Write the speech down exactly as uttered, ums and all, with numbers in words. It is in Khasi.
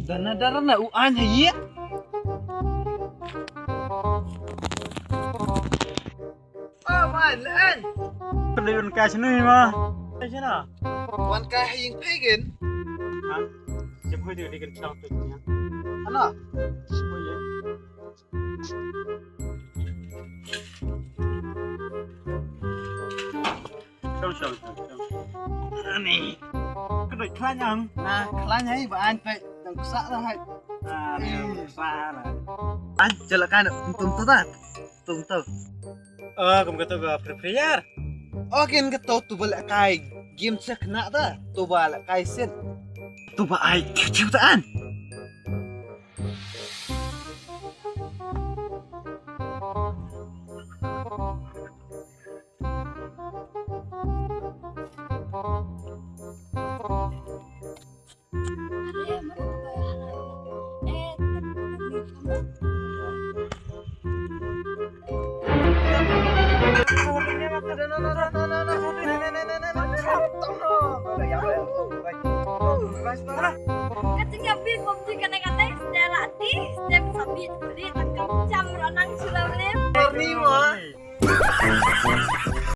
Dana dara na u an hayi. Oh man, len. Perlu un ka sini ma. Sini. Wan ka hayi pegin. Ha? Jepoi tu dikan chau tu ni. Ana. Jepoi ya. Shong, shong, shong, shong. Ani. Ka doi khlaiñ ang. Na, khlaiñ ai ba an peit dang ksa la hai. Ah, ni ksa la. An jala kan tum tu ta. Tum tu. Ah, kum kata ka Free Fire. Oh, kin kata tu ba la kai game check na ta. Tu ba la kai sin. Tu ba ai chiu ta an. Ka jingïapin PUBG kane kane, step lati, step sabit, beli takam jam ranang sulam lem. Berni wa.